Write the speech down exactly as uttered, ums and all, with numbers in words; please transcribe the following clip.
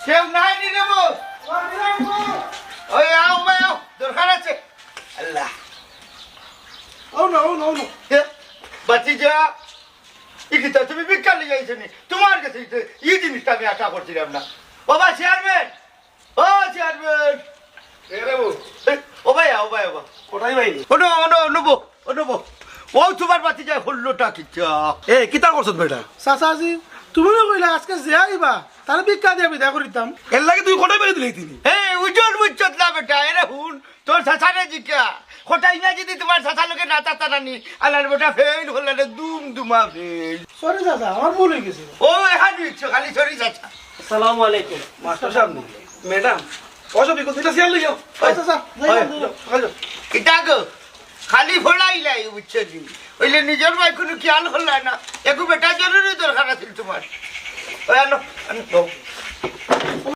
কেউ নাই নি রে বউ? ওই আও, ভাই, আও, দরকার আছে। আল্লাহ। আও না, আও না, আও না। এ, বাতি যা। ই কিতা, তুমি ভিক্ষা লইয়া আইছো নি? তোমার গেছে ই, ই জিনিসটা আমি আশা করছিলাম না। ও বা চেয়ারম্যান, ও চেয়ারম্যান। এ রে বউ। এ, ও ভাই, ও ভাই, ও ভাই। কোথায় ভাই? ও নো, ও নো, ও নো বউ, ও নো বউ। ও তোমার বাতি যায় হল্লোটা কিতা? এ, কিতা করছত বেটা? চাচাজি, তুমি না কইলা আজকে যে আইবা, তারে ভিক্ষা দিয়া বিদায় করিতাম। এর লাগি তুই কোথায় বেরিয়ে দিলি তিনি? এ, উজ্জ্বল বুঝছত না বেটা, এরে হুন, তোর চাচারে জিকা। কোথায় না যদি তোমার চাচার লগে না তাতা নানি, আলার বেটা ফেল হল্লা রে, দুম দুমা ফেল। সরি চাচা, আমার ভুল হয়ে গেছে। ও, এখান বুঝছো, খালি সরি চাচা। আসসালামু আলাইকুম। মাস্টার সাহেব নি? ম্যাডাম, অসুবিধা দুইটা চেয়ার লইও। ও চাচা, যাই ওই, না, যাই না। যাই না। কিতা গো? খালি ফড়াইলাই, বুঝছো নি? ওইলে নিজের ভাই কোনো খেয়াল করলাই না। একটু বেটা জরুরি দরকার আছিল তোমার। ওই আনো, আনো।